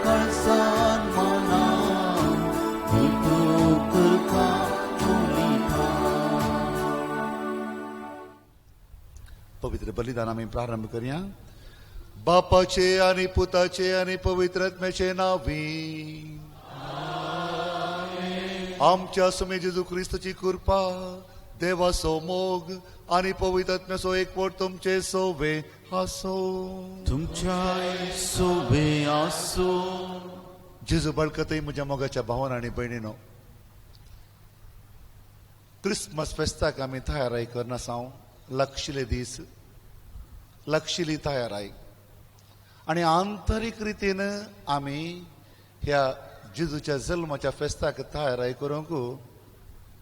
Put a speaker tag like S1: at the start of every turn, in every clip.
S1: काळजान मनान भेटूंक कातोलिका.
S2: पवित्र बलिदान आमी प्रारंभ करया. बापाचे आनी पुताचे आनी पवित्र आत्म्याचे नांवी. आमच्या सुमे जेजू क्रिस्तची कृपा, देवाचो मोग आनी पवित्र आत्म्याचो एकवट तुमचे सोवे आसो.
S1: तुमच्या सोबे आसो.
S2: जेजू बळकतय म्हज्या मोगाच्या भावान आनी भयणीनो, क्रिसमस फेस्ताक आमी तयाराय करनासांव. लक्षिले दीस, लक्षिली तयाराय आनी आंतरीक रितीन आमी ह्या जेजूच्या जल्माच्या फेस्ताक तयाराय करूंक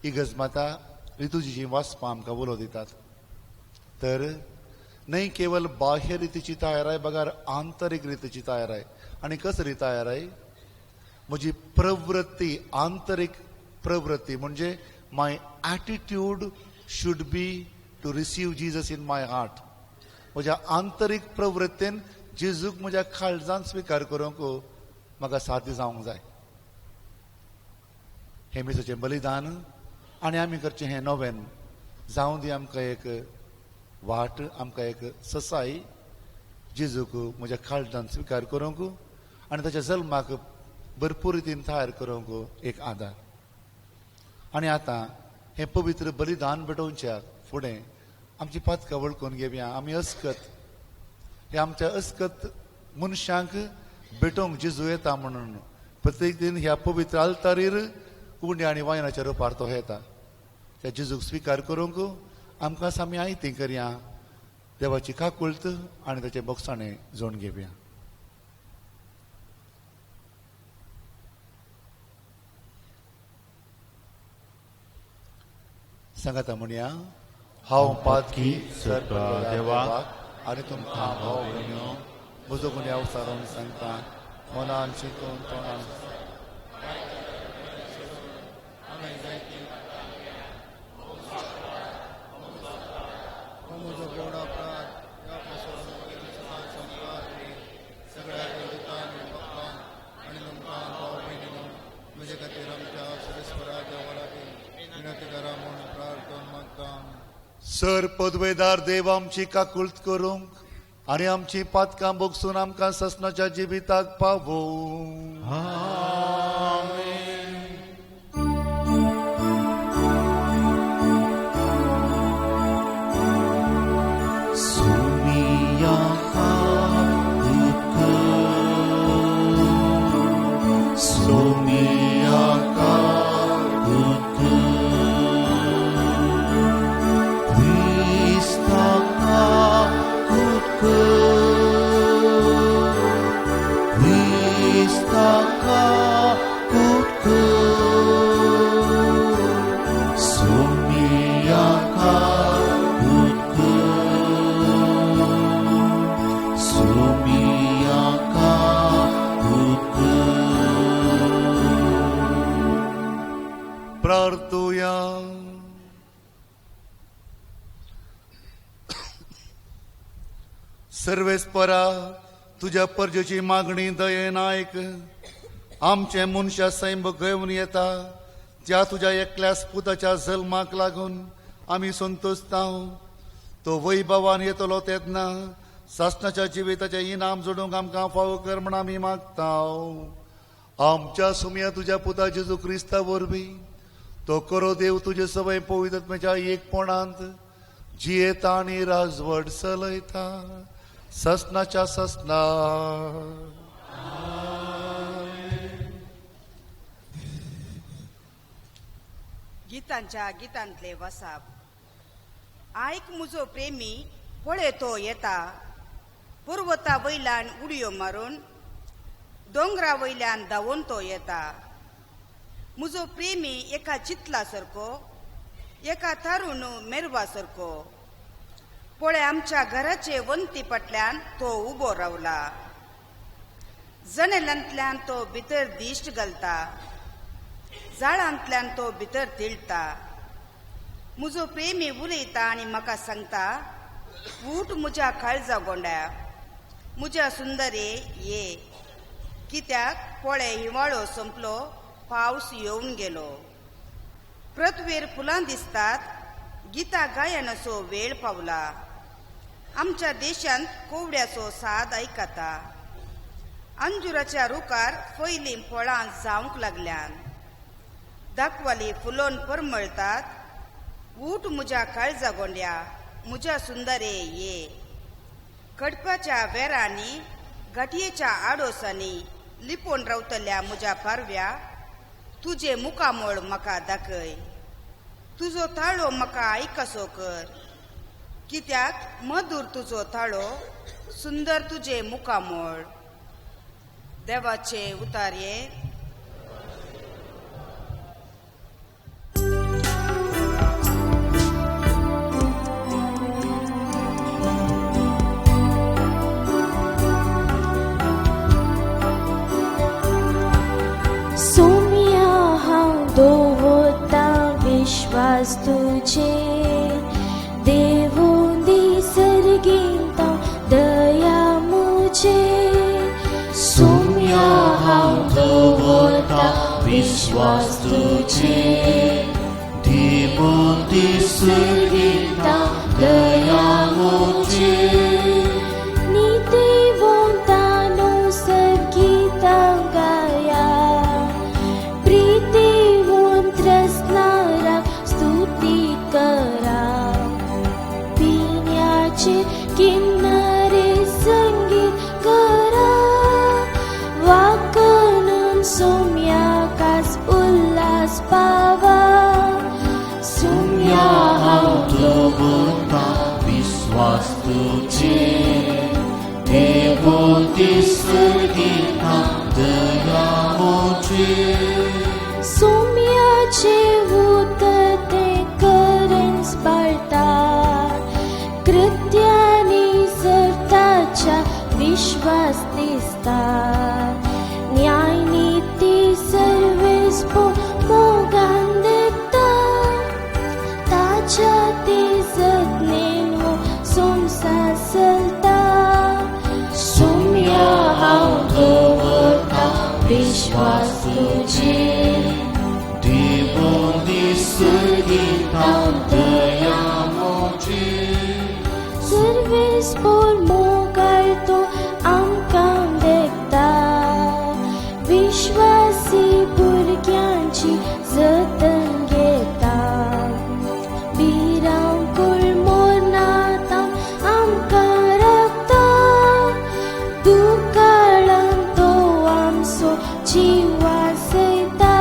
S2: इगर्ज माता रितुजीची वाचपां आमकां उलो दितात. तर न्हय केवल बाह्य रितीची तयाराय बगर आंतरीक रितीची तयाराय. आनी कसली तयाराय? म्हजी प्रवृत्ती, आंतरीक प्रवृत्ती म्हणजे my attitude should be to receive Jesus in my heart. म्हज्या आंतरीक प्रवृत्तीन जेजूक म्हज्या काळजान स्विकार करूंक म्हाका साध्य जावंक जाय. हें मिसाचें बलिदान आनी आमी करचें हें नोवेन जावं दी आमकां एक वाट, आमकां एक ससाय जेजूक म्हज्या काळजान स्विकार करूंक आनी ताच्या जल्माक भरपूर रितीन तयार करूंक एक आदार. आनी आतां हें पवित्र बलिदान भेटोवच्या फुडें आमची पातकां वळखून घेवया. आमी अस्कत, हे आमच्या अस्कत मनशांक भेटोवंक जेजू येता म्हणून प्रत्येक दीन ह्या पवित्र आल्तारीर उंड्या आनी वायनाच्या रुपार तो येता. त्या जेजूक स्विकार करूंक आमकां आमी आयती करया. देवाची काकुळत आनी ताचे बोगसाणें जोड घेवया. सांगाता म्हणया, हांव पातकी
S1: सरपा देवाक
S2: आनी तुमकां भाव भयणीनो म्हजो गुन्यांव सारोवन सांगता, मनान चिंतून तोंडान.
S3: म्हजो गोड अपराध ह्या पासून सगळ्या देवतान बापान आनी तुमकां भाव भयणीनो म्हजे खातीर आमच्या सरेस्वरा देवा लागीं विनंती करा म्हूण प्रार्थना मागता.
S2: सर पदवेदार देव आमची काकुळत करूंक आनी आमची पातकां भोगसून आमकां ससनाच्या जिविताक पावोवं.
S1: आमेन. सुमिया काकुक, सुमिया काकुक, क्रिस्ता काकुक, क्रिस्ता काकुक, सुमिया काकुक, सुमिया काकुक.
S2: प्रार्थुया. सर्वेस्परा तुज्या परजेची मागणी दयेन आयक. आमचें मनशा सैम घेवन येता त्या तुज्या एकल्याच पुताच्या जल्माक लागून आमी संतोषताव. तो वैभवान येतलो तेन्ना सासणाच्या जिविताचें इनाम जोडूंक आमकां फावो कर म्हण आमी मागताव. आमच्या सुमया तुज्या पुता जेजू क्रिस्ता वरवीं तो करो देव तुजे सवय पवित्र आत्म्याच्या एकपणांत जियेता आनी राजवट चलयता ससनाच्या ससना.
S4: गितांच्या गितांतले वसाप. आयक म्हजो प्रेमी पळय तो येता, पर्वता वयल्यान उडयो मारून दोंगरा वयल्यान धांवून तो येता. म्हजो प्रेमी एका चितला सारको, एका तारून मेरवा सारको. पळय आमच्या घराचे वंती फाटल्यान तो उबो रावला, जनेलांतल्यान तो भितर दिश्ट घालता, जाळांतल्यान तो भितर तिळटा. म्हजो प्रेमी उलयता आनी म्हाका सांगता, ऊठ म्हज्या काळजा गोंड्या, म्हज्या सुंदरे ये. कित्याक पळे हिवाळो सोंपलो, पावस येवन गेलो. पृथ्वीर फुलां दिसतात, गितां गायनाचो वेळ पावला. आमच्या देशांत कोवड्याचो साद आयकता. अंजुराच्या रुखार पयलीं फळां जावंक लागल्यान. दाखवाली फुलोन परमळतात. ऊठ म्हज्या काळजा गोंड्या, म्हज्या सुंदरे ये. कडपाच्या वेरांनी, घाटयेच्या आडोसांनी लिपोवन रावतल्या म्हज्या पारव्या, तुजें मुखामळ म्हाका दाखय. तुजो ताळो म्हाका आयकसो कर. कित्याक मधूर तुजो ताळो, सुंदर तुजें मुखामळ. देवाचे उतारये.
S5: सोम्या हांव दवरता विश्वास तुजेर, देवूं दी सर्गींत दया मुजेर.
S1: सोम्या हांव दवरता विश्वास तुजेर, देवूं दी सर्गींत दया मुजेर.
S5: नीतिवंतानो सर्गीतां गाया, प्रीतिवंत रसनाराक स्तुती करा. पिण्याचे किन्नरे संगीत करा, वाकनून सोम्याकास उल्हास पावा.
S1: सोम्या हांव दवरता विश्वास तुजेर, देवूं दी सर्गींत दया मुजेर.
S5: सोम्याचे उतर ते करेंच पाळता, कृत्यांनी सर्ताच्या विश्वास दिसता. न्याय नीती सर्वेस मोगान दिता, ताच्या ते जतनेन हो संवसार चलता.
S1: सोम्या हांव दवरता विश्वास तुजेर, देवूं दी सर्गींत दया मुजेर.
S5: सर्वेस पोर मोगाळ तो आमकां देखता, विश्वासी भुरग्यांची जतन घेता. भिरांकूळ मरणांत आमकां राखता, दुकाळांत तो आमचो जीव वाचयता.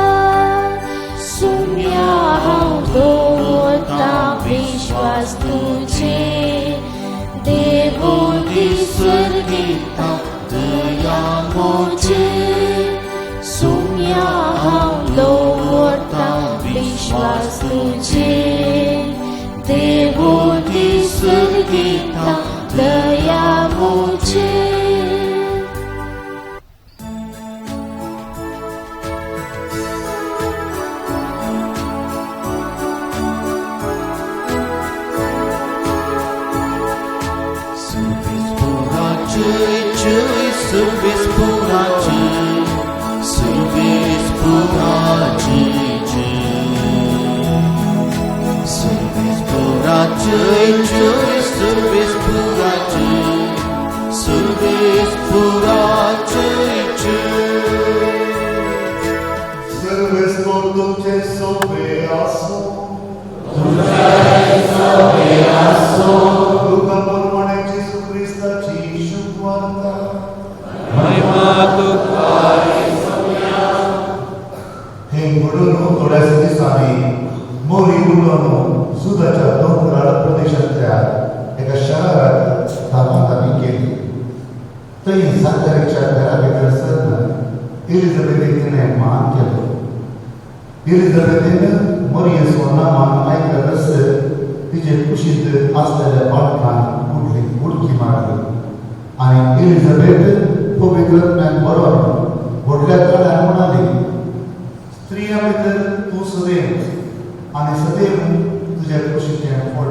S1: सोम्या हांव दवरता विश्वास तुजेर, देवूं दी सर्गींत दया मुजेर. सोम्या हांव दवरता विश्वास तुजेर, देवूं दी सर्गींत दया मुजेर. Service pura jai jai, service pura jai, service pura jai jai. Service pura jai jai, service pura jai, service pura jai jai.
S2: Service por तुमचे सोपे आसूं, तुका प्रमाणे जेजू क्रिस्ताची शुभवार्ता.
S6: हे घडून थोड्याच दिसांनी मोरी उडोवन सुदाच्या दोंगराळ प्रदेशांतल्या एका शहरात थांबात आमी केली. थंय जाकरीच्या घरा भितर सरन एलिझाबेथीक तिणें मान केलो. एलिझाबेथीन मोरयेचो नामान आयकतच तिचे कुशींत आसलेल्या बाळकान उडकी मारली आनी एलिझाबेथ पवित्र आत्म्यान बरोवन व्हडल्या ताळ्यान म्हणाली, स्त्रियां भितर तूं सदैव आनी सदैव तुज्या कुशीचें फळ.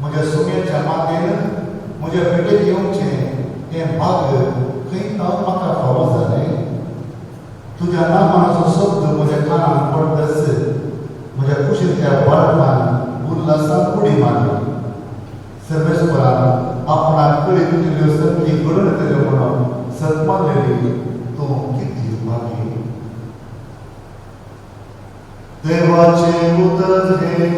S6: म्हज्या सुम्याच्या मातेन म्हज्या भेटेक येवचें हें भाग्य खंय तावन म्हाका फावो जालें. तुज्या नामाचो शब्द म्हज्या कानान पडटच म्हज्या कुशींतल्या बाळकान उल्हासान उडी मारली. सर्वेश्वरान आपणाक कळीत दिल्ल्यो संदी घडून येतल्यो म्हणून सत्मानलेली तूं कितली भागी. देवाचे उतर हे.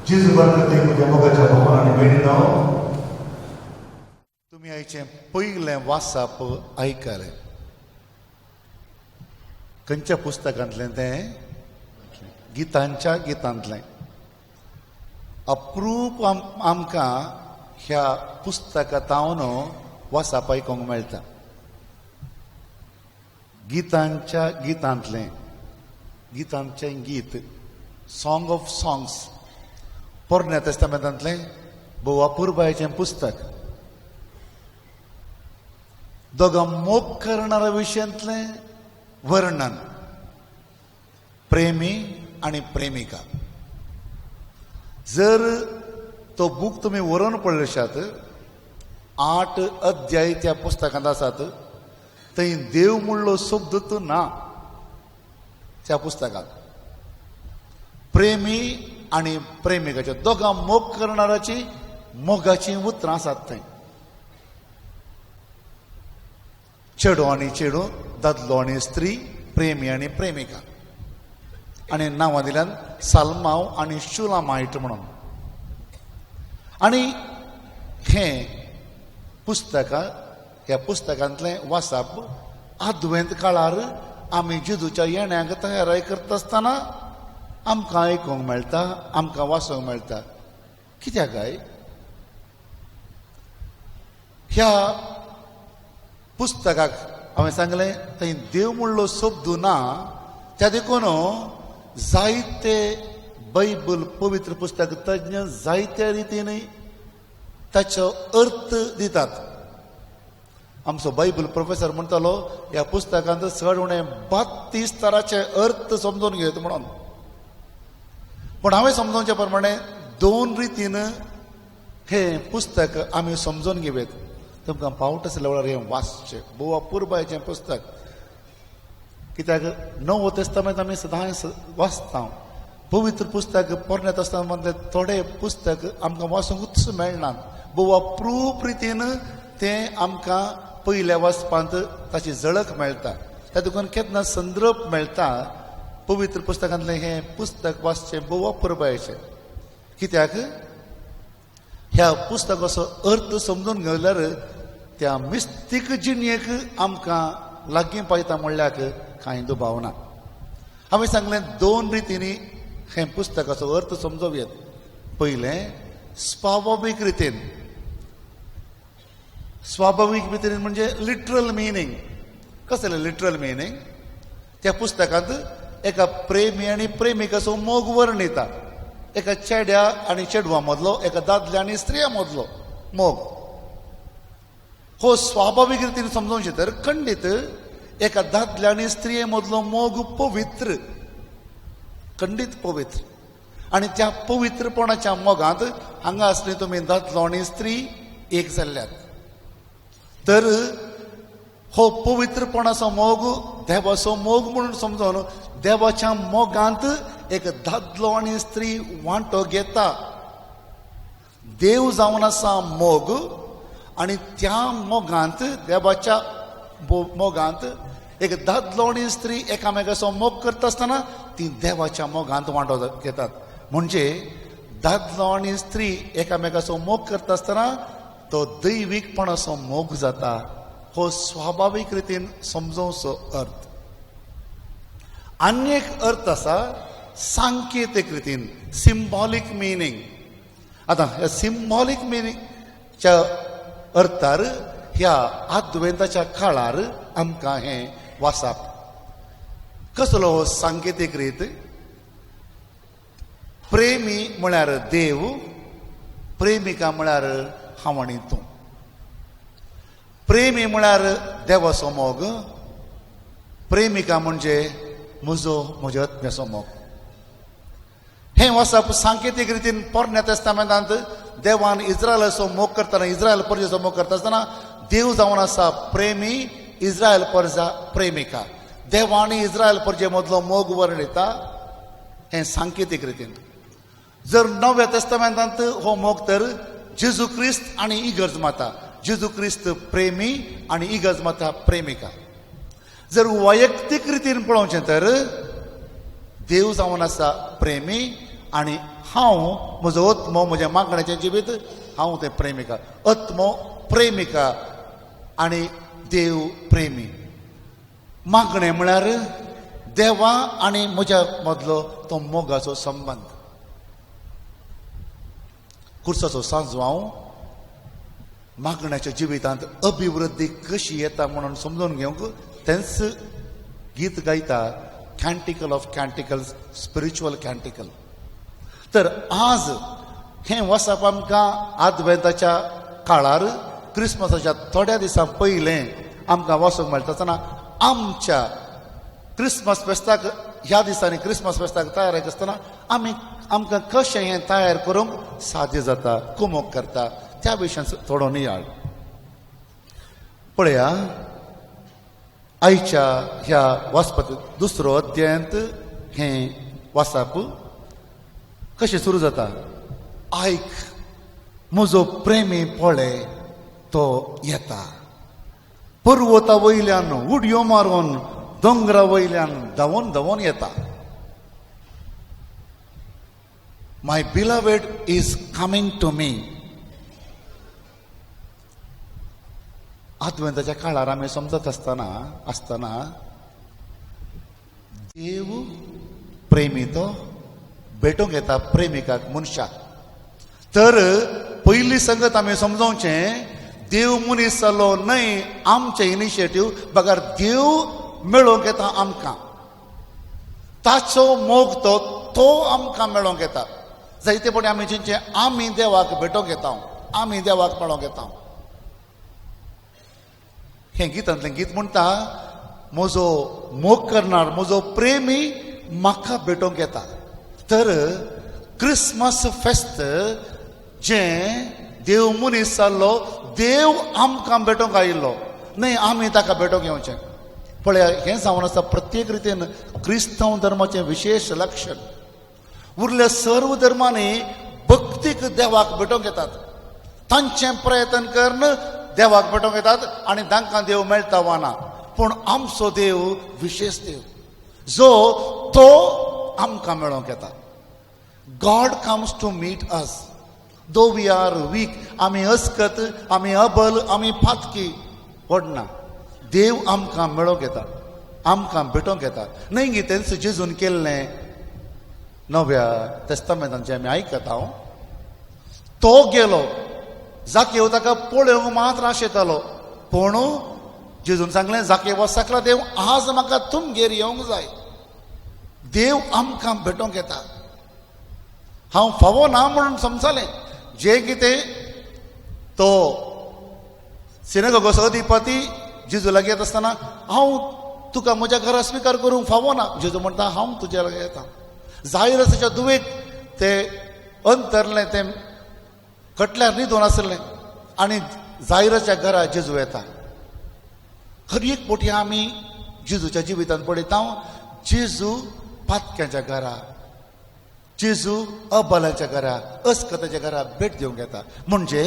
S6: जेजू बरकतीक म्हज्या मोगाच्या भावान आनी भयणीनो,
S2: तुमी आयचें पयलें वाचप आयकलें. खंयच्या पुस्तकांतलें तें? गितांच्या गितांतलें. अप्रूप आमकां ह्या पुस्तकांत वाचप आयकूंक मेळटा. गितांच्या गितांतलें, गितांचें गीत, सॉंग ऑफ सॉंग्स, पोरण्या तेस्तामेंतांतलें भोव अपुरबायेचें पुस्तक. दोगां मोग करणाऱ्या विशयांतलें वर्णन, प्रेमी आनी प्रेमिका. जर तो बूक तुमी वरोवन पळयशात, 8 अध्याय त्या पुस्तकांत आसात. थंय देव म्हणलो शब्द तो ना त्या पुस्तकांत. प्रेमी आनी प्रेमिकाच्या दोगां मोग करणाऱ्याची मोगाचीं उतरां आसात थंय. चेडो आनी चेडो, दादलो आनी स्त्री, प्रेमी आनी प्रेमिका. आनी नांवां दिल्यान साल्माव आनी शुलामायट म्हणून. आनी हें पुस्तक, ह्या पुस्तकांतलें वाचप आदवेंत काळार आमी जेजूच्या येण्याक तयाराय करता आसतना आमकां आयकूंक मेळटा, आमकां वाचूंक मेळटा. कित्याक काय ह्या पुस्तकाक हांवें सांगलें थंय देव म्हणलो शब्द ना, त्या देखून जायते बायबल पवित्र पुस्तक तज्ञ जायत्या रितीन ताचो अर्थ दितात. आमचो बायबल प्रोफेसर म्हणटालो ह्या पुस्तकांत चड उणें 32 तराचे अर्थ समजून घेत म्हणून. पूण हांवें समजोवचे प्रमाणे 2 रितीन हें पुस्तक आमी समजून घेवयेत. तुमकां पावट आसल्या वेळार हें वाचचें, भोव अपुरबायेचें पुस्तक. कित्याक नवो तेस्तामेंत आमी सदांच वाचता. पवित्र पुस्तक पोरण्या तेस्तामेंतले थोडे पुस्तक आमकां वाचूंकूच मेळना. भोव अप्रूप रितीन तें आमकां पयल्या वाचपांत ताची झळक मेळटा. त्या देखून केन्ना संदर्भ मेळटा पवित्र पुस्तकांतलें हें पुस्तक वाचचें भोव अपुरबायेचें. कित्याक ह्या पुस्तकाचो अर्थ समजून घेतल्यार त्या मिस्तीक जिणेक आमकां लागीं पायता म्हणल्याक कांय दुबाव ना. हांवें सांगलें 2 रितींनी हें पुस्तकाचो अर्थ समजोवयेत. पयलें स्वाभावीक रितीन. स्वाभावीक रितीन म्हणजे लिटरल मिनींग. कसलें लिटरल मिनींग? त्या पुस्तकांत एका प्रेमी आनी प्रेमिकाचो मोग वर्णिता. एका चेड्या आनी चेडवा मदलो, एका दादल्या आनी स्त्रिया मदलो मोग. हो स्वाभावीक रितीन समजोवचें तर खंडीत एका दादल्या आनी स्त्रिये मदलो मोग पवित्र, खंडीत पवित्र. आनी त्या पवित्रपणाच्या मोगांत हांगा आसली तुमी दादलो आनी स्त्री एक जाल्ल्यात. तर हो पवित्रपणाचो मोग देवाचो मोग म्हणून समजून देवाच्या मोगांत एक दादलो आनी स्त्री वांटो घेता. देव जावन आसा मोग, आनी त्या मोगांत देवाच्या मोगांत एक दादलो आनी स्त्री एकामेकाचो मोग करता आसतना ती देवाच्या मोगांत वांटो घेतात. म्हणजे दादलो आनी स्त्री एकामेकाचो मोग करता आसतना तो दैवीकपणाचो मोग जाता. हो स्वाभावीक रितीन समजोवचो अर्थ. आनी एक अर्थ आसा सांकेतीक रितीन, सिंबॉलीक मिनींग. आतां ह्या सिंबॉलीक मिनींगच्या अर्थार ह्या आद्वेंताच्या काळार आमकां हें वाचप. कसलो हो सांकेतीक रीत? प्रेमी म्हळ्यार देव, प्रेमिका म्हळ्यार हांव आनी तूं. प्रेमी म्हळ्यार देवाचो मोग, प्रेमिका म्हणजे म्हजो म्हज्या आत्म्याचो मोग. हे हें वचप सांकेतीक रितीन पोरण्या तेस्तामेंतांत देवान इस्रायलाचो मोग करतना, इस्रायल परजेचो मोग करता आसतना देव जावन आसा प्रेमी, इस्रायल परजा प्रेमिका. देवान इस्रायल परजे मदलो मोग वर्णिता हें सांकेतीक रितीन. जर नव्या तेस्तामेंतांत हो मोग तर जेजू क्रिस्त आनी इगर्ज माता, जेजू क्रिस्त प्रेमी आनी इगर्ज माता प्रेमिका. जर वैयक्तीक रितीन पळोवचें तर देव जावन आसा प्रेमी आनी हांव म्हजो आत्मो, म्हज्या मागण्याचें जिवीत हांव तें प्रेमिका, आत्मो प्रेमिका आनी देव प्रेमी. मागणें म्हळ्यार देवा आनी म्हज्या मदलो तो मोगाचो संबंद. कुर्साचो सांजवांव मागण्याच्या जिवितांत अभिवृद्धी कशी येता म्हणून समजून घेवंक तेंच गीत गायता, canticle of canticles, spiritual canticle. तर आज हें वसप आमकां आदवेंताच्या काळार क्रिसमसाच्या थोड्या दिसां पयलें आमकां वचूंक मेळटा आसतना आमच्या क्रिसमस फेस्ताक, ह्या दिसांनी क्रिसमस फेस्ताक तयार आसतना आमी आमकां कशें हें तयार करूंक साध्य जाता, कुमोक करता त्या विशयान थोडो नियाळ पळया. आयच्या ह्या वाचपात दुसरो अध्यायांत हें वाचप कशें सुरू जाता. आयक म्हजो प्रेमी पळय तो येता, पर्वता वयल्यान उडयो मारून दोंगरा वयल्यान धांवून धांवून येता. My beloved is coming to me. आदवेंताच्या काळार आमी समजत आसतना आसतना देव प्रेमी तो भेटूंक येता प्रेमिकाक, मनशाक. तर पयली संगत आमी समजोवचें, देव मनीस जालो न्हय आमचें इनिशिएटीव, बगर देव मेळोवंक येता आमकां, ताचो मोग तो तो आमकां मेळोवंक येता. जायते पळय आमी चिंतचें आमी देवाक भेटोवंक येता, आमी देवाक मेळोवंक येता. हें गितांतलें गीत म्हणटा, म्हजो मोग करणार म्हजो प्रेमी म्हाका भेटोवंक येता. तर क्रिसमस फेस्त जें देव मनीस जाल्लो, देव आमकां भेटोवंक आयिल्लो न्हय आमी ताका भेटोवंक येवचें. पळया हें जावन आसा प्रत्येक रितीन क्रिस्तांव धर्माचें विशेश लक्षण. उरल्या सर्व धर्मांनी भक्तीक देवाक भेटोवंक येतात, तांचें प्रयत्न करून देवाक भेटोवंक येतात आनी तांकां देव मेळटा वा ना. पूण आमचो देव विशेश देव जो तो आमकां मेळोवंक येता. God comes to meet us though we are weak. आमी अस्कत, आमी अबल, आमी फातकी व्हडना, देव आमकां मेळोवंक येता, आमकां भेटोवंक येता. न्हय गी तेंच जेजून केल्लें नव्या तेस्तामेंतान जें आमी आयकता. हांव तो गेलो, जाकेव ताका पळोवंक मात्र आशेतालो, पूण जेजून सांगलें जाकेव सकला देव आज म्हाका तुमगेर येवंक जाय. देव आमकां भेटोवंक येता. हांव फावो ना म्हणून समजलें जें कितें तो सिनेगोगोचो अधिपती जेजू लागीं येता आसतना हांव तुका म्हज्या घरा स्विकार करूंक फावो ना, जेजू म्हणटा हांव तुज्या लागीं येता. जायरसाच्या दुवेक ते अंतरलें, तें कटल्यार न्हिदून आसलें आनी जायराच्या घरा जेजू येता. हर एक पोटी आमी जेजूच्या जिवितांत पळयता, जेजू पातक्यांच्या घरा, जेजू अबलाच्या घरा, अस्कताच्या घरा भेट दिवंक येता. म्हणजे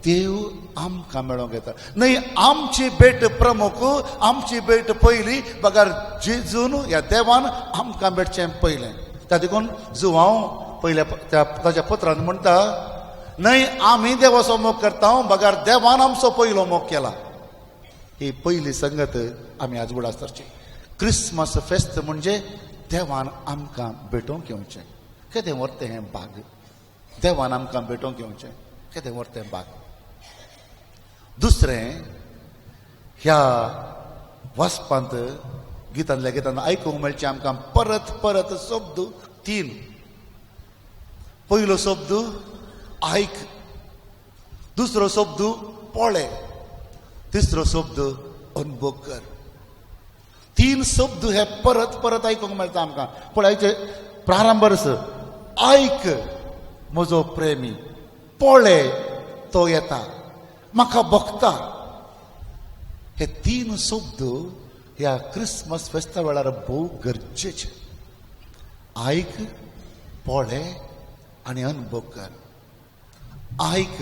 S2: देव आमकां मेळोवंक येता. न्हय आमची भेट प्रमुख, आमची भेट पयली, बगर जेजून ह्या देवान आमकां भेटचें पयलें. त्या देखून जुवांव पयल्या त्या ताच्या पत्रान म्हणटा, न्हय आमी देवाचो मोग करता बगर देवान आमचो पयलो मोग केला. ही पयली संगत आमी आज उगडास धरची. क्रिसमस फेस्त म्हणजे देवान आमकां भेटोवंक येवचें. केदें व्हरतें हें भाग, देवान आमकां भेटोवंक येवचें, केदें व्हरतें भाग. दुसरें, ह्या वाचपांत गितांतल्या गितांत आयकूंक मेळचें आमकां परत परत शब्द तीन. पयलो शब्द आयक, दुसरो शब्द पळय, तिसरो शब्द अनुभव कर. तीन शब्द हे परत परत आयकूंक मेळटा आमकां. पळय प्रारंभरस आयक म्हजो प्रेमी, पळय तो येता, म्हाका भोगता. हे तीन शब्द ह्या क्रिसमस फेस्ता वेळार भोव गरजेचे. आयक, पळय आनी अनुभव कर. आयक,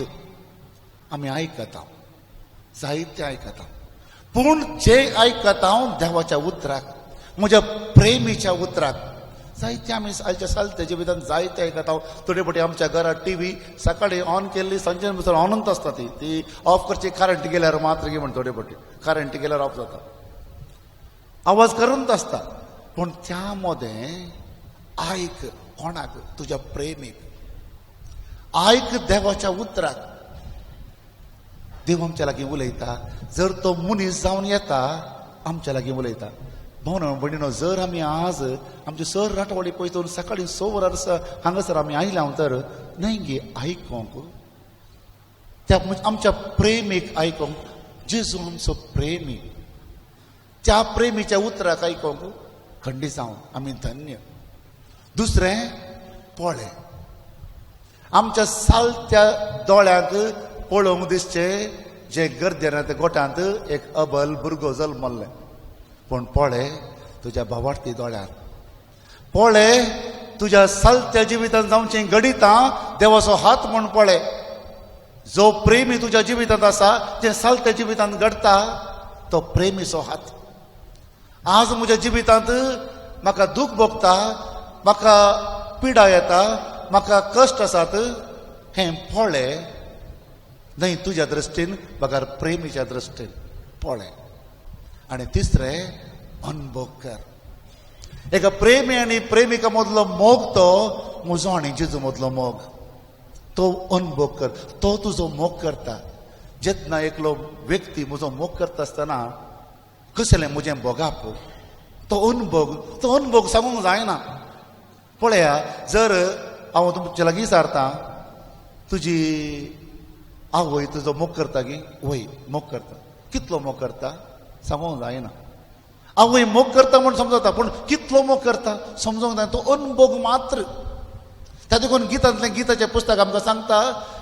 S2: आमी आयकता, जायते आयकता, पूण जे आयकता हांव देवाच्या उतराक, म्हज्या प्रेमीच्या उतराक. जायते आमी आयच्या सालत्या जिवितान जायते आयकता. थोडे फावटी आमच्या घरात टी व्ही सकाळी ऑन केल्ली सांजे भितर ऑनूच आसता. ती ती ऑफ करची करंट गेल्यार मात्र म्हण थोडे फावटी करंट गेल्यार ऑफ जाता, आवाज करूनच आसता. पूण त्या मदें आयक कोणाक? तुज्या प्रेमीक आयक, देवाच्या उतराक. देव आमच्या लागीं उलयता. जर तो मनीस जावन येता आमच्या लागीं उलयता. भावनो भयणीनो, जर आमी आज आमचे सर राटवाडी पळयतून सकाळी 6 वरां हांगासर आमी आयल्या तर न्हय गे आयकोंक, त्या आमच्या प्रेमीक आयकोंक. जेजू आमचो प्रेमी, त्या प्रेमीच्या उतराक आयकोंक खंडीत जावन आमी धन्य. दुसरें पळय, आमच्या सालत्या दोळ्यांक पळोवंक दिसचे जे गर्देन गोठांत एक अबल भुरगो जल्मल्लें. पूण पळय तुज्या भावार्थी दोळ्यार, पळय तुज्या सालत्या जिवितांत जावचें घडितां देवाचो हात म्हूण पळय. जो प्रेमी तुज्या जिवितांत आसा, जें सालत्या जिवितांत घडटा तो प्रेमीचो हात. आज म्हज्या जिवितांत म्हाका दूख भोगता, म्हाका पिडा येता, म्हाका कश्ट आसात, हें पळय न्हय तुज्या दृश्टीन बगर प्रेमीच्या दृश्टीन पळय. आनी तिसरें अनुभव कर. एका प्रेमी आनी प्रेमिका मदलो मोग तो म्हजो आनी जेजू मदलो मोग, तो अनुभव कर. तो तुजो मोग करता. जेन्ना एकलो व्यक्ती म्हजो मोग करता आसतना कसलें म्हजें भोगाप, तो अनुभव, तो अनुभव सांगूंक जायना. पळया, जर हांव तुमचे लागीं विचारता, तुजी आवय तुजो मोग करता गी? वय मोग करता. कितलो मोग करता सांगूंक जायना. आवय मोग करता म्हूण समजता, पूण कितलो मोग करता समजूंक जायना. तो अनुभव मात्र. त्या देखून गितांतलें गिताचें पुस्तक आमकां सांगता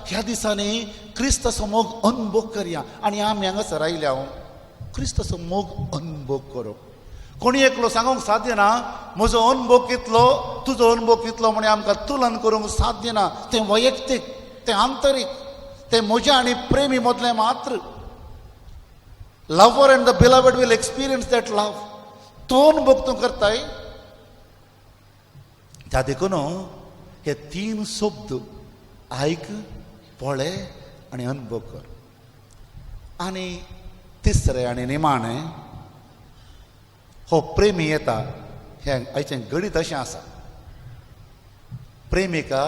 S2: ह्या दिसांनी क्रिस्ताचो मोग अनुभव करया. आनी आमी हांगासर आयल्या हांव क्रिस्ताचो मोग अनुभव करूं. कोणी एकलो सांगूंक साध्य ना म्हजो अनुभव कितलो, तुजो अनुभव कितलो म्हण आमकां तुलन करूंक साध्य ना. तें वैयक्तीक, तें आंतरीक, तें म्हज्या आनी प्रेमी मदलें मात्र. Lover and the beloved will experience that love. तो अनुभव तूं करताय. त्या देखून हे तीन शब्द आयक, पळय आनी अनुभव कर. आनी तिसरें आनी निमाणें, हो प्रेमी येता. हें आयचें गणीत अशें आसा. प्रेमिका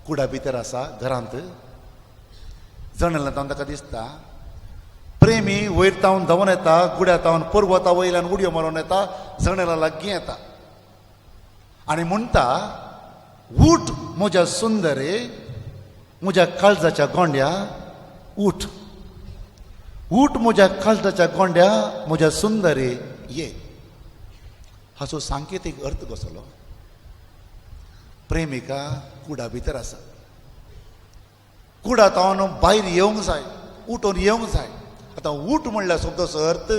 S2: कुडा भितर आसा घरांत, जणेलां ताका दिसता. प्रेमी वयर तावन धांवन येता, गुड्या तावन पर्वता वयल्यान उडयो मारून येता, जणेला लागीं येता आनी म्हणटा, उठ म्हज्या सुंदरे, म्हज्या काळजाच्या गोंड्या, उठ, उठ म्हज्या काळजाच्या गोंड्या, म्हज्या सुंदरे ये. हाचो सांकेतीक अर्थ कसलो? प्रेमिका कुडा भितर आसा, कुडा तावन भायर येवंक जाय, उठून येवंक जाय. आतां उठ म्हणल्यार शब्दाचो अर्थ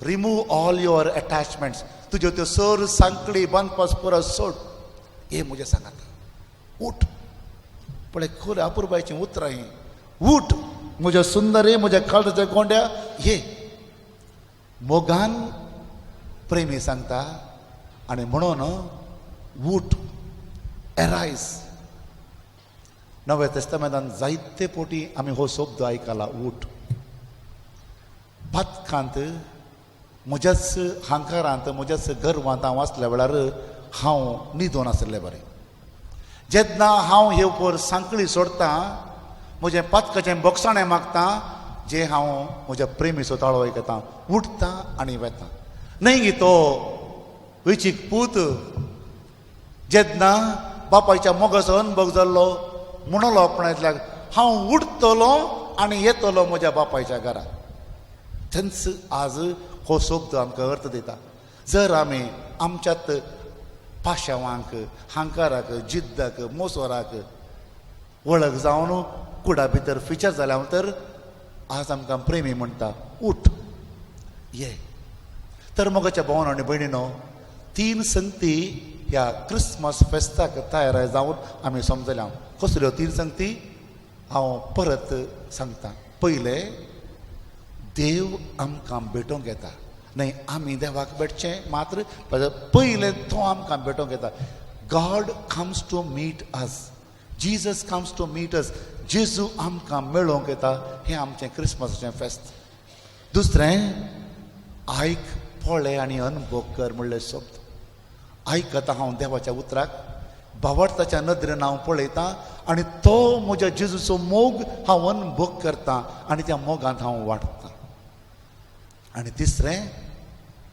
S2: रिमूव ऑल your attachments. तुज्यो त्यो सर सांकळी बांदपास पुरो सोड, हे म्हजें सांगात उठ. पळय खरें अपुरबायचीं उतरां हीं. उठ म्हज्या सुंदरे, म्हज्या काळजाच्या गोंड्या ये. मोगान प्रेमी सांगता आनी म्हणून उठ, एरायज. नव्या तेस्तामेंतान जायते पोटी आमी हो शब्द आयकला, उठ. पातकांत म्हज्याच हांकारांत, म्हज्याच गर्वांत हांव आसल्या वेळार हांव न्हिदून आशिल्लें बरें. जेन्ना हांव हे उपर सांकळी सोडटा, म्हजें पातकाचें बोगसाणें मागता, जे हांव म्हज्या प्रेमीचो ताळो आयकता, उठता आनी वेता. न्हय गी तो वेचीक पूत जेन्ना बापायच्या मोगाचो अनुभव जाल्लो म्हणलो आपणांतल्याक, हांव उठतलो आनी येतलो म्हज्या बापायच्या घरा. थंयच आज हो शब्द आमकां अर्थ दिता. जर आमी आमच्यात पाशावांक, हांकाराक, जिद्दाक, मोसोराक वळख जावन कुडा भितर फिचर जाल्या तर आज आमकां प्रेमी म्हणटा उठ ये. तर मोगाच्या भावन आनी भयणीनो, तीन संगती ह्या क्रिसमस फेस्ताक तयार जावन आमी समजल्या. कसल्यो तीन संगती हांव परत सांगता. पयलें, देव आमकां भेटोवंक येता, न्हय आमी देवाक भेटचें मात्र, पयलें तो आमकां भेटोवंक येता. God comes to meet us, Jesus comes to meet us. जेजू आमकां मेळोवंक येता. हें आमचें क्रिसमसाचें फेस्त. दुसरें, आयक, पळय आनी अनुभव कर म्हणले शब्द. आयकता हांव देवाच्या उतराक, भावार्थाच्या नदरेन हांव पळयतां आनी तो म्हज्या जेजूचो मोग हांव अनुभव करता आनी त्या मोगांत हांव वाडटा. आनी तिसरें,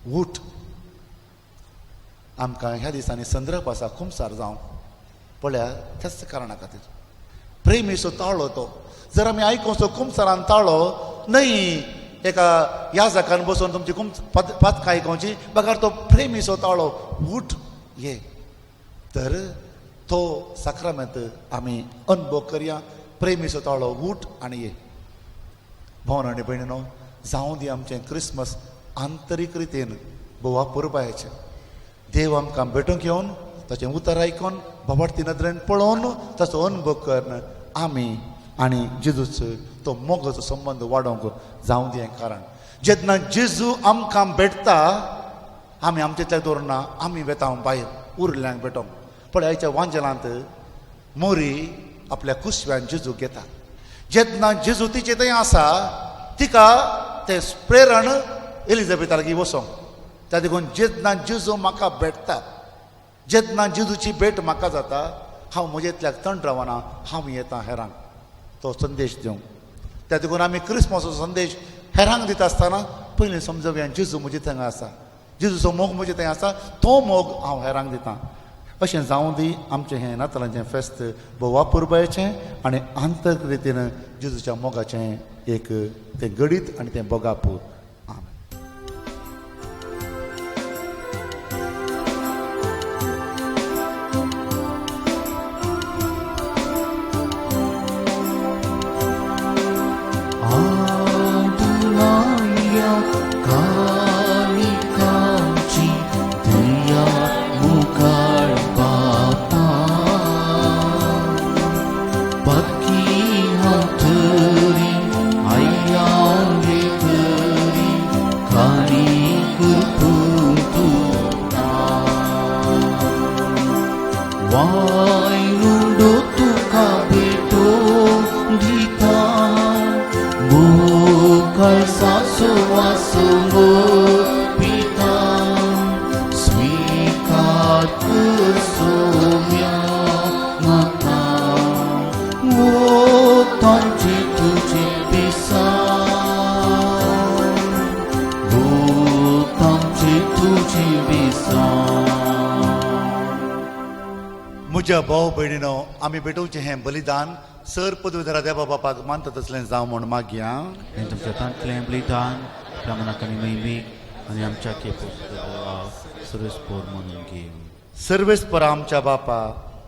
S2: उठ. आमकां ह्या दिसांनी संदर्भ आसा खुमसार जावंक, पळया त्याच कारणा खातीर प्रेमीचो ताळो तो जर आमी आयकोसो कुमसारान ताळो न्हय, एका याजकान बसून तुमची पातकां आयकोवची, बगर तो प्रेमीचो ताळो उठ ये. तर तो साक्रामेंत आमी अनुभव करया, प्रेमीचो ताळो उठ आनी ये. भावन आनी भयणीनो, जावं दी आमचें क्रिसमस आंतरीक रितीन भोवा पुरबायेचें. देव आमकां भेटूंक येवन ताचें उतर आयकून भावार्थी नदरेन पळोवन ताचो अनुभव करून आमी आनी जेजूच तो मोगाचो संबंद वाडोवंक जावं दी. कारण जेन्ना जेजू आमकां भेटता आमी आमचेंतल्यान दवरना, आमी वेता भायर उरल्यांक भेटोवंक. पळय आयच्या वांजेलांत मोरी आपल्या कुसव्यान जेजू घेता. जेन्ना जेजू तिचे थंय आसा तिका तें प्रेरण एलिझाबेथा लागीं वचोंक. त्या देखून जेन्ना जेजू म्हाका भेटता, जेन्ना जेजूची भेट म्हाका जाता, हांव म्हजेंतल्याक तण रावना, हांव येता हेरांक तो संदेश दिवंक. त्या देखून आमी क्रिसमसाचो संदेश हेरांक दिता आसतना पयलीं समजोवया जेजू म्हजे थंय आसा, जेजूचो मोग म्हजे थंय आसा, तो मोग हांव हेरांक दितां. अशें जावं दी आमचें हें नातलांचें फेस्त भोवा पुरबायेचें आनी आंतरीक रितीन जेजूच्या मोगाचें एक तें गणीत आनी तें भोगाप. म्हज्या भाव भयणीनो, आमी भेटोवचें हें बलिदान सर पदवीधरा देवा बापाक मानता तसलें जावं म्हूण मागया.
S1: हें तुमच्या तांतलें बलिदान प्रमाणाक आनी महिमेक आनी आमच्या सुरेशपोर म्हणून घेवन.
S2: सर्वेस्पर आमच्या बापा,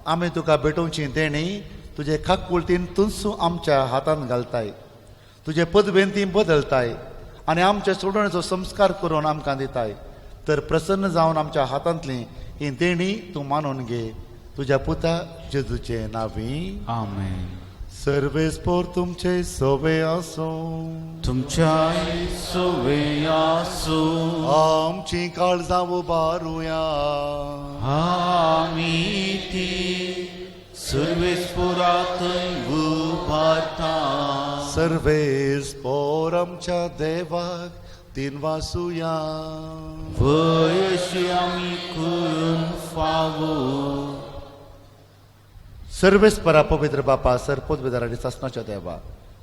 S2: आमी तुका भेटोवची देणी तुजे काकुळतीन तुनसू आमच्या हातान घालताय, तुजे पदवेन ती बदलताय आनी आमच्या सोडवणेचो संस्कार करून आमकां दिताय. तर प्रसन्न जावन आमच्या हातांतली ही देणी तूं मानून घे, तुज्या पुता जेजूचे नांवी.
S1: आमेन.
S2: सर्वेस्पोर तुमचे सोवे आसूं,
S1: तुमच्या सोवे आसूं.
S2: आमची काळजां उबारुया,
S1: आमी ती सर्वेस्पोरात उबारता.
S2: सर्वेस्पोर आमच्या देवाक तीन वासुया,
S1: वयशी आमी करून फावो.
S2: सर्वेस्परा पवित्र बापा, सर पदवीधर आनी सासणाच्या देवा,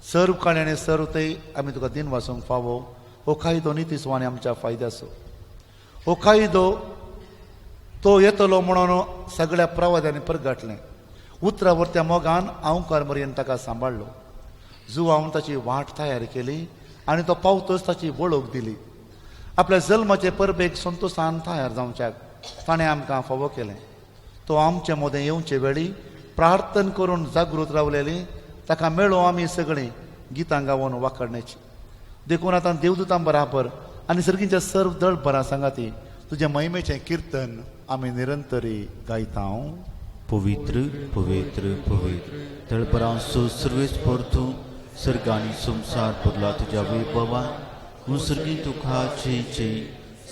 S2: सर्व काणी आनी सर्व ते आमी तुका दिन वासूंक फावो. हो कायदो नितीचो आनी आमच्या फायद्याचो. हो कायदो तो येतलो म्हणून सगळ्या प्रवाद्यांनी परगटलें. उतरा वरत्या मोगान हांवकार मरयेन ताका सांबाळ्ळो. जुवावन ताची वाट तयार केली आनी तो पावतच ताची वळख दिली. आपल्या जल्माचे परबेक संतोशान तयार जावच्याक ताणें आमकां फावो केलें. तो आमच्या मदें येवचे वेळी प्रार्थन करून जागृत रावलेली ताका मेळो आमी सगळीं गितां गावन वाकडण्याची. देखून आतां देवदूतां बराबर आनी सर्गींच्या सर्व दळ बरां सांगाती तुज्या महिमेचें किर्तन आमी निरंतरी गायता.
S1: पवित्र पवित्र पवित्र तळपरांसो सर्वेस परतू सर्ग आनी संवसार पुरला तुज्या वैभवान. उंसर्गी तुका जय जय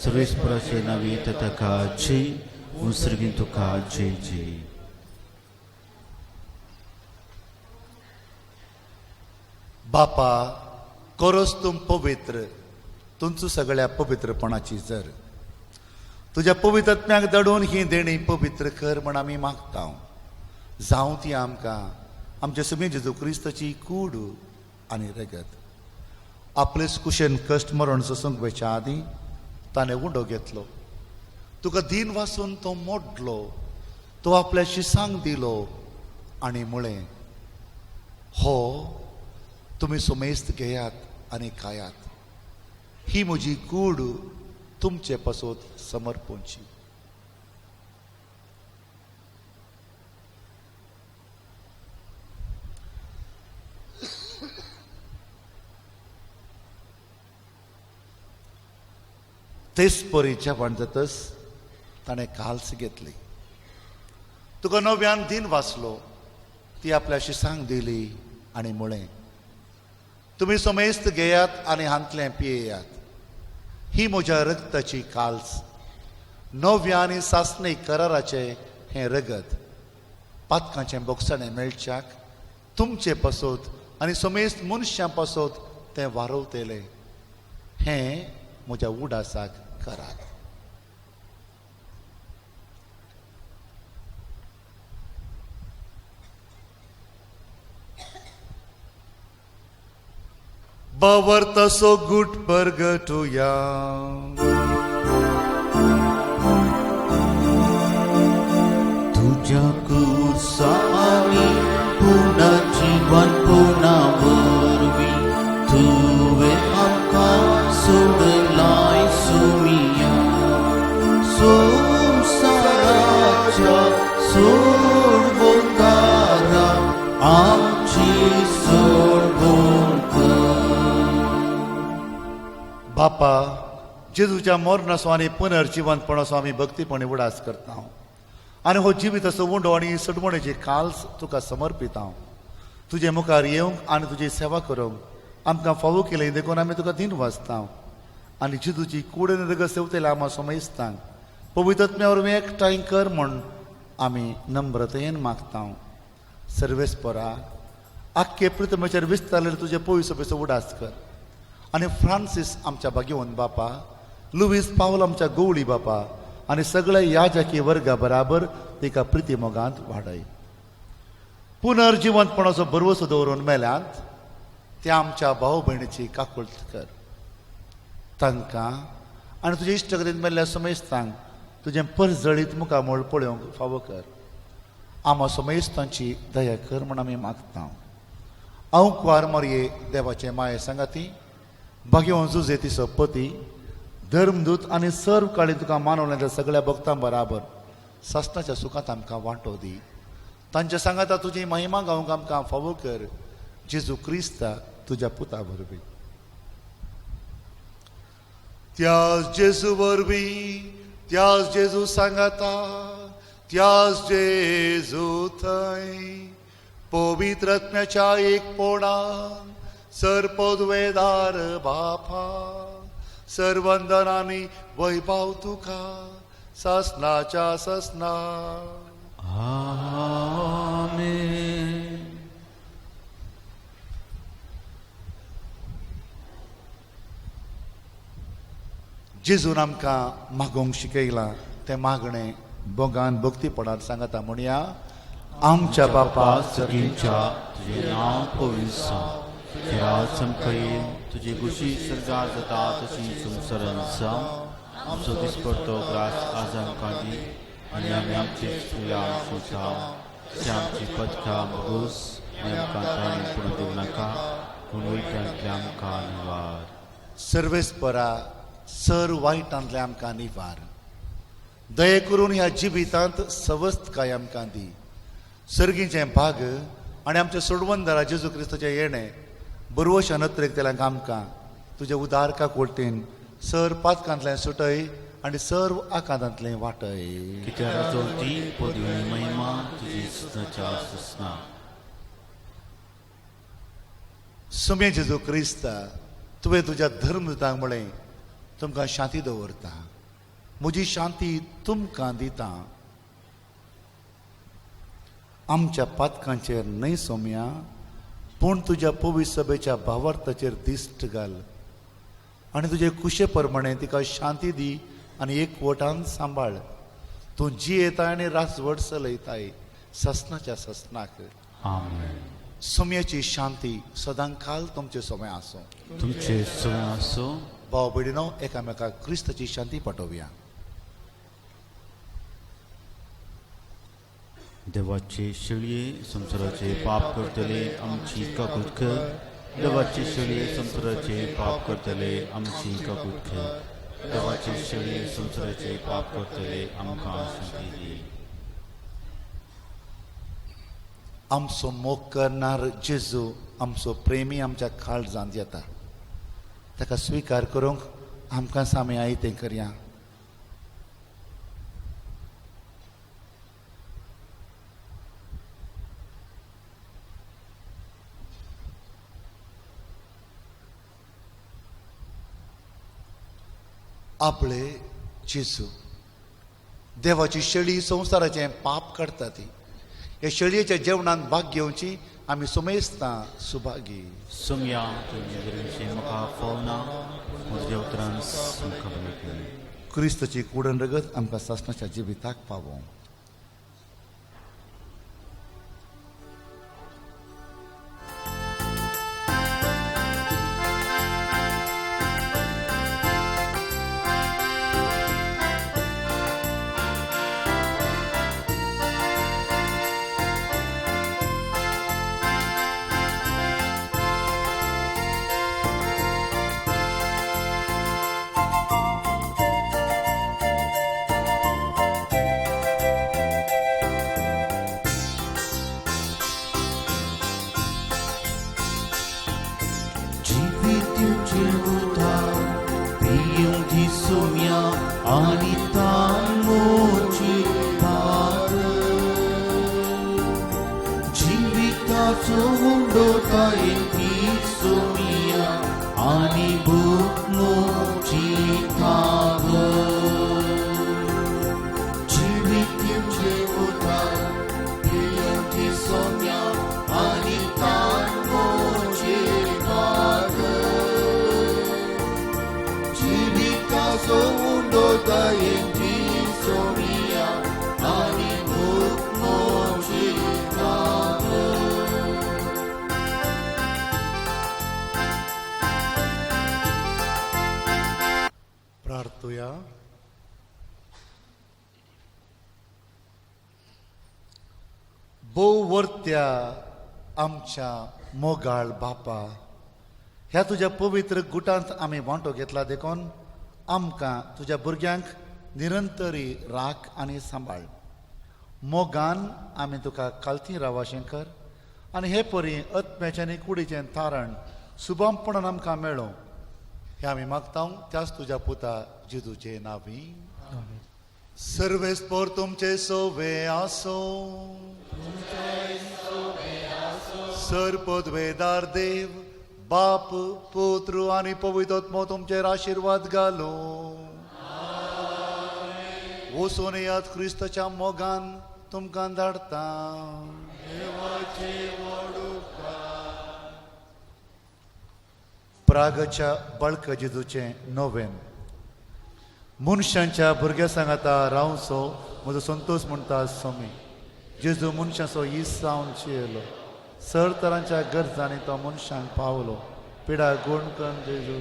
S1: सर्वेस्पराचे नवे ताका जय. उंसर्गी तुका जय जय.
S2: बापा कोरोस तूं पवित्र तुमचो सगळ्या पवित्रपणाची जर तुज्या पवित्रत्म्याक दडून ही देणी पवित्र कर म्हण आमी मागता. जावं ती आमकां आमच्या सुमी जेजू क्रिस्ताची कूड आनी रगत. आपलेच कुशेन कश्ट मरण सोसूंक वयच्या आदीं ताणें उंडो घेतलो, तुका दीन वासून तो मोडलो, तो आपल्या शिसांक दिलो आनी म्हळें, हो तुमी सुमेस्त घेयात आनी खायात, ही म्हजी कूड तुमचे पासत समर्पणची. तेच परी जेवण जातच ताणें काल्स घेतली, तुका नव्यान दीन वाचलो, ती आपल्या शिसांक दिली आनी म्हळें, तुमी समेस्त घेयात आनी हांतलें पियेयात, ही म्हज्या रगताची काल्स, नव्या आनी सासणी कराराचें हें रगत, पातकांचें बोगसणें मेळच्याक तुमचे पासत आनी समेस्त मनशां पासत तें वारवतलें, हें म्हज्या उडासाक करात. बावर तसो गुट परगटुया.
S1: तुज्या कुर्सा आनी पुनः जीवन पुनः वरवीं तुवें आमकां सोडलाय सुमिया. संवसाराच्या सोडवणदारा आमची सोडवण कर.
S2: बापा, जेजूच्या मरणाचो आनी पुनर्जिवंतपणाचो आमी भक्तीपणी उडास करता आनी हो जिवीत असो उंडो आनी सडमणेची काल्स तुका समर्पित हांव. तुजे मुखार येवंक आनी तुजी सेवा करूंक आमकां फावो केलें देखून आमी तुका दीन वाचता आनी जेजूची कूड आनी रगत सेवतले आमा समयस्तांक पवित्रत्म्या वरवीं एकठांय कर म्हूण आमी नम्रतेन मागता. सर्वेस्परा, आख्खे पृथ्वीचेर विस्तारलेले तुजे पयसो पयसो उडास कर आनी फ्रांसीस आमच्या भाग्यवंत बापा, लुवीस पावल आमच्या गवळी बापा आनी सगळ्या याजकी वर्गा बराबर तिका प्रिती मोगांत वाडय. पुनर्जिवंतपणाचो भरवसो दवरून मेल्यांत त्या आमच्या भाव भयणीची काकुळट कर. तांकां आनी तुज्या इश्टगतीन मेल्ल्या समेस्तांक तुजें परजळीत मुखामळ पळोवंक फावो कर. आमा समेस्तांची दया कर म्हूण आमी मागता. हांव कुवार मारये देवाचे माये सांगाती भाग्यवंत जुजे तिचो पती धर्मदूत आनी सर्व काळी तुका मानवल्या सगळ्या भक्तां बराबर सासणाच्या सुखांत आमकां वांटो दी. तांच्या सांगाता तुजी महिमा गावंक आमकां फावो कर. जेजू क्रिस्ता तुज्या पुता वरवीं. त्याच जेजू वरवीं, त्याच जेजू सांगाता, त्याच जेजू थंय पवित्र आत्म्याच्या एकपणान सर्पद्वेदार बापा सर्वंदनानी वैभव तुका ससनाच्या ससना.
S1: आमेन.
S2: जेजून आमकां मागोवंक शिकयलां तें मागणें बोगान भक्तीपणान सांगता म्हणया. आमच्या बापा
S1: सगळींच्या तुजें नांव पवित्र जावं, तुजें राज आमकां येवं, तुजी खुशी सर्गार जाता तशी संवसारांत जावं. आमचो दिसपडतो ग्रास आज आमकां दी आनी आमी आमचे चुकल्या सोंसा तशें आमची पदकां भोगोस आनी आमकां ताणी पूण दिवं नाका, पूण वयटांतल्या आमकां निवार.
S2: सर्वेस्परा, सर वायटांतले आमकां निवार. दये करून ह्या जिवितांत सवस्तकाय आमकां दी. सर्गीचें भाग आनी आमच्या सोडवंदरा जेजू क्रिस्ताचें येणें बरवश अनत्रेक तेल्यांक आमकां तुज्या उदार काकुळटेन सर पातकांतल्यान सुटय आनी सर्व आकांतांतलें वाटय.
S1: कित्याक चवथी पदवी महिमा तुजी सुनाच्या सुसना.
S2: सुमे जेजू क्रिस्ता, तुवें तुज्या धर्मदूतांक म्हळें, तुमकां शांती दवरता, म्हजी शांती तुमकां दिता. आमच्या पातकांचेर न्हय सोम्या, पूण तुज्या पवित्र सभेच्या भावार्थाचेर दिश्ट घाल आनी तुजे कुशे प्रमाणे तिका शांती दी आनी एकवटान सांबाळ. तूं जियेता आनी रासवट चलयताय ससनाच्या ससनाक.
S1: आमेन.
S2: सोम्याची शांती सदांकाल तुमचे सोमे आसूं.
S1: तुमचे सगळें आसूं.
S2: भाव भयणीनो, एकामेकाक क्रिस्ताची शांती पाठोवया.
S1: देवाचे शेळये संवसाराचे पाप करतले आमची काकूत कर. देवाचे शेळये संवसाराचे पाप करतले आमची काकूत कर. देवाचे शेळये संवसाराचे पाप करतले आमकां शांती दी.
S2: आमचो मोग करणार जेजू, आमचो प्रेमी आमच्या काळजांत येता. ताका स्विकार करूंक आमकां सामी आयतें करया. आपले जेजू देवाची शेळी संवसाराचें पाप काडटा ती. ह्या शेळयेच्या जेवणांत भाग घेवची आमी सुमेस्तां सुभागी.
S1: सोम्या तुमचे नदरेनशें म्हाका फावना, म्हज्या उतरान म्हाका बरें कर.
S2: क्रिस्ताची कुडन रगत आमकां सासणाच्या जिविताक पावोवं. प्रार्थुया. भोव वर्त्या आमच्या मोगाळ बापा, ह्या तुज्या पवित्र गुटांत आमी वांटो घेतला देखून आमकां तुज्या भुरग्यांक निरंतरी राख आनी सांबाळ. मोगान आमी तुका कालती रावा शंकर आनी हे परी आत्म्याचें आनी कुडीचें तारण सुबमपणान आमकां मेळों हे आमी मागता त्याच तुज्या पुता जेजूचे नांवी. सर्वेस्पोर तुमचे सोवे आसो. सर पदवेदार देव बाप पुत्र आनी पवित्र आत्मो तुमचेर आशिर्वाद घालो. वचून येयात क्रिस्ताच्या मोगान तुमकां धाडटा. प्रागच्या बळक जेजूचें नोवेन. मनशांच्या भुरग्या सांगाता रावचो म्हजो संतोश म्हणटा स्वामी. जेजू मनशाचो इस जावन चियलो, सर तरांच्या गरजांनी तो मनशांक पावलो. पिडा गुण करून जेजू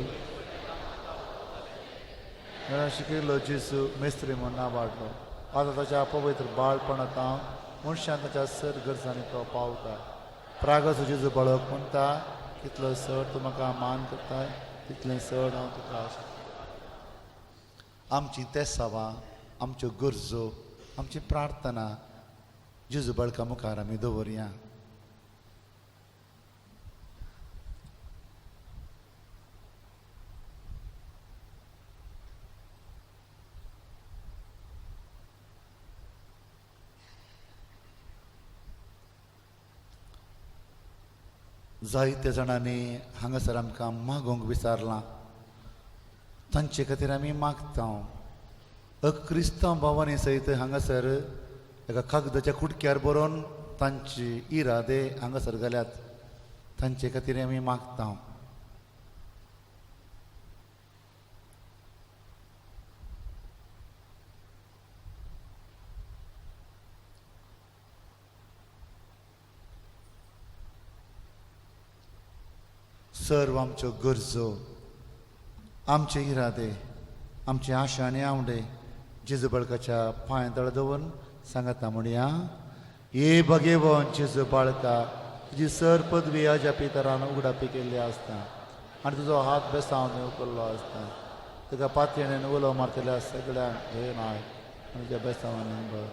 S2: शिकयलो. जेजू मेस्त्री म्हूण नांव वाडलो. आतां ताच्या पवित्र बाळपणांत मनशान ताच्या सर गरजांनी तो पावता. प्रागचो जेजू बाळक म्हणटा, कितलो सर तूं म्हाका मान करताय तितलें सर हांव तुका आशिर्वाद. आमची तेसावां आमच्यो गरजो, आमची प्रार्थना जेजू बाळका मुखार आमी दवरया. जायत्या जाणांनी हांगासर आमकां मागूंक विचारलां, तांचे खातीर आमी मागता. क्रिस्तांव भावांनी सयत हांगासर एका कागदाच्या कुडक्यार बरोवन तांची इरादे हांगासर घाल्यात, तांचे खातीर आमी मागता. सर्व आमच्यो गरजो, आमचे इरादे, आमचे आशा आनी आवडे जेजू बाळकाच्या पांयां तळ दवरून सांगता म्हणया. ये भगेवन जेजू बाळका, तुजी सर पदवी अज्या पितरान उगडापी केल्ली आसता आनी तुजो हात बेसावन उखल्लो आसता. तुका पातयेन उलो मारतल्या सगळ्यांक धंय आनी तुज्या बेसांवांनी भर.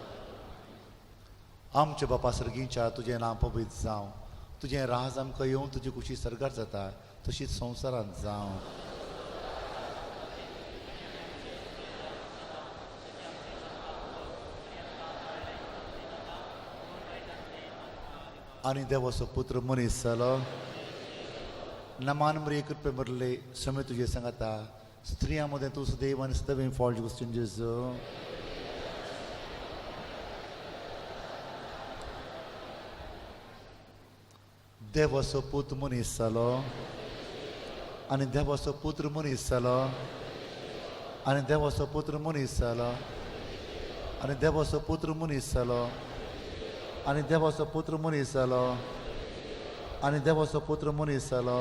S2: आमच्या बापा सर्गींच्या तुजें नांव पवित्र जावं, तुजें राज आमकां येवं, तुजी कुशी सर्गार जाता तशीच संवसारांत जावं. आनी देवाचो पुत्र मनीस जालो. नमान मरिये कृपे भरले, समय तुजे सांगता, स्त्रियां मदें तूं सदैव आनी सदैव फॉळ गुस्तीन जेजू. देवाचो पूत मनीस जालो आनी देवाचो पुत्र मनीस जालो आनी देवाचो पुत्र मनीस जालो आनी देवाचो पुत्र मनीस जालो आनी देवाचो पुत्र मनीस जालो आनी देवाचो पुत्र मनीस जालो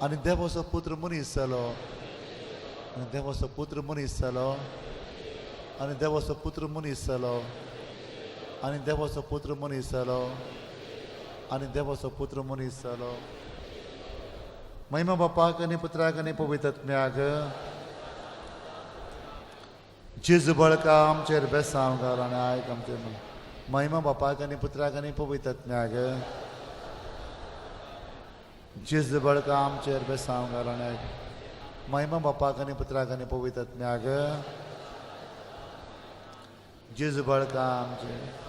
S2: आनी देवाचो पुत्र मनीस जालो आनी देवाचो पुत्र मनीस जालो आनी देवाचो पुत्र मनीस जालो आनी देवाचो पुत्र मनीस जालो आनी देवाचो पुत्र मनीस जालो. महिमा बापाक आनी पुत्राक आनी पवित्र आत्म्याक. जेजू बाळका आमचेर बेसांव घाल आनी आयक आमचेर. महिमा बापाक आनी पुत्राक आनी पवित्र आत्म्याक. जेजू बाळका आमचेर बेसांव घाल आनी आयक. महिमा बापाक आनी पुत्राक आनी पवित्र आत्म्याक. जेजू बाळका आमचेर.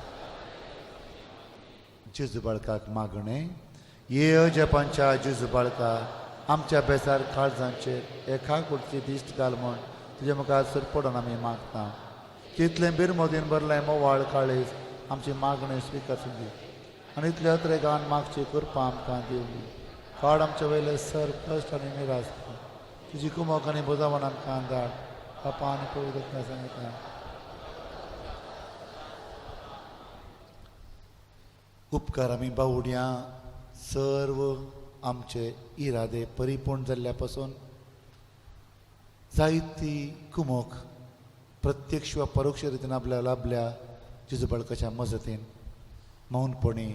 S2: जेजू बाळकाक मागणें. ये जपांच्या जेजू बाळका, आमच्या बेसार काळजांचेर एका कुडची दिश्ट घाल म्हूण तुजे मुखार सरपडून आमी मागता. तितलें बिरमोदीन भरलें मोवाळ काळीज आमची मागणी स्विकार दी आनी इतले अत्रेगान मागची कृपा आमकां दिवली. काड आमचे वयले सर कश्ट आनी निराश, तुजी कुमक आनी बोजावण आमकां धाड. बापा आनी पवित्र सांगता. उपकार आमी बावड्यां सर्व आमचे इरादे परिपूर्ण जाल्ल्या पासून जायती कुमोक प्रत्यक्ष वा परोक्ष रितीन आपल्या लाभल्या जेजू बाळकाच्या मजतीन मौनपणी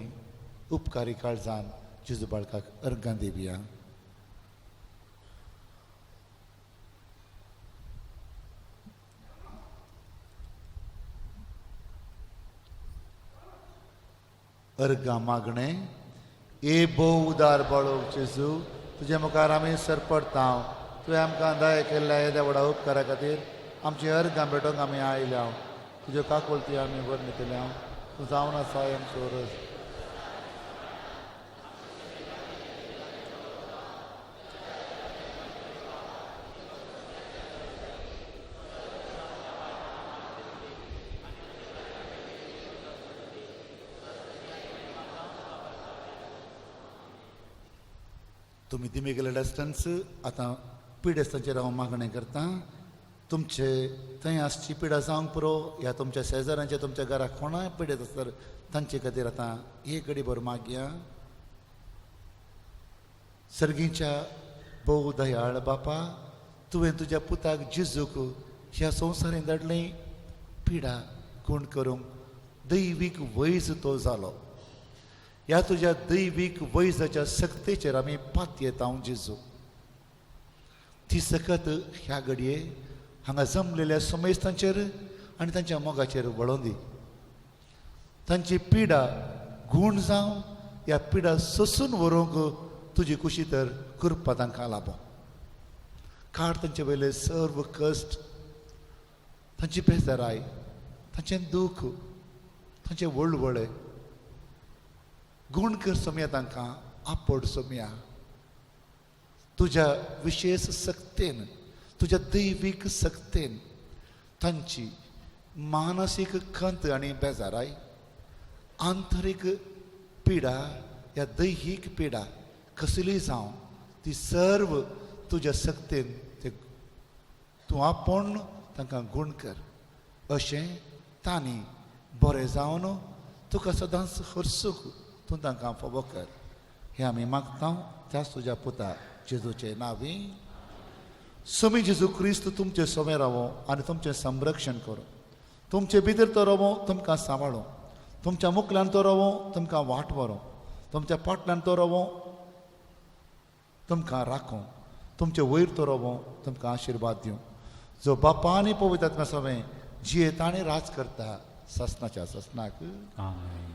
S2: उपकारी काळजान जेजू बाळकाक अर्गां दिवया. अर्गां मागणें. ए भोव उदार बाळोव जेजू, तुजे मुखार आमी सरपडटा. तुवें आमकां दया केल्ल्या येद्या व्हडा उपकारा खातीर आमची अर्गां भेटोवंक आमी आयल्या. तुज्यो काकुळटी आमी वर्णितल्या. तूं जावन आसा आमचो रस. तुमी दिमी गेले डिस्टन्स आतां पिडेस्तांचेर हांव मागणें करता. तुमचे थंय आसची पिडा जावंक पुरो ह्या तुमच्या शेजाऱ्यांचे तुमच्या घराक कोणाय पिडेत आसतर तांचे खातीर आतां एक घडी भर मागया. सर्गीच्या भोव दयाळ बापा, तुवें तुज्या पुताक जेजूक ह्या संवसारांत धाडलें पिडा गुण करूंक दैवीक वैज तो जालो. ह्या तुज्या दैवीक वैजाच्या सक्तेचेर आमी पातयेता जेजू. ती सकत ह्या घडये हांगा जमलेल्या समेस्तांचेर आनी तांच्या मोगाचेर वळोवन दी. तांची पिडा गूण जावं, ह्या पिडा सोसून व्हरूंक तुजी कुशी तर कृपा तांकां लाबो. काड तांचे वयले सर्व कश्ट, तांची बेजाराय, तांचें दूख, तांचें वळवळे. गूण कर सोमया तांकां, आपड सोमया तुज्या विशेश सक्तेन, तुज्या दैवीक सक्तेन तांची मानसीक खंत आनी बेजाराय, आंतरीक पिडा या दैहीक पिडा कसली जावं ती सर्व तुज्या सक्तेन ते तूं आपोवन तांकां गूण कर. अशें तांणी बरें जावन तुका सदांच हरसूक तूं तांकां फावो कर. हें आमी मागता त्याच तुज्या पुता जेजूचे नांवी. सोमी जेजू क्रिस्त तुमचे सोमे रावो आनी तुमचें संरक्षण करूं. तुमचे भितर तो रावो, तुमकां सांबाळो. तुमच्या मुखल्यान तो रावो, तुमकां वाट व्हरूं. तुमच्या फाटल्यान तो रावो, तुमकां राखूं. तुमचे वयर तो रावो, तुमकां आशिर्वाद दिवं. जो बापा आनी पवित्र आत्म्या सवें जियेता आनी राज करता ससनाच्या ससनाक.
S1: आमेन.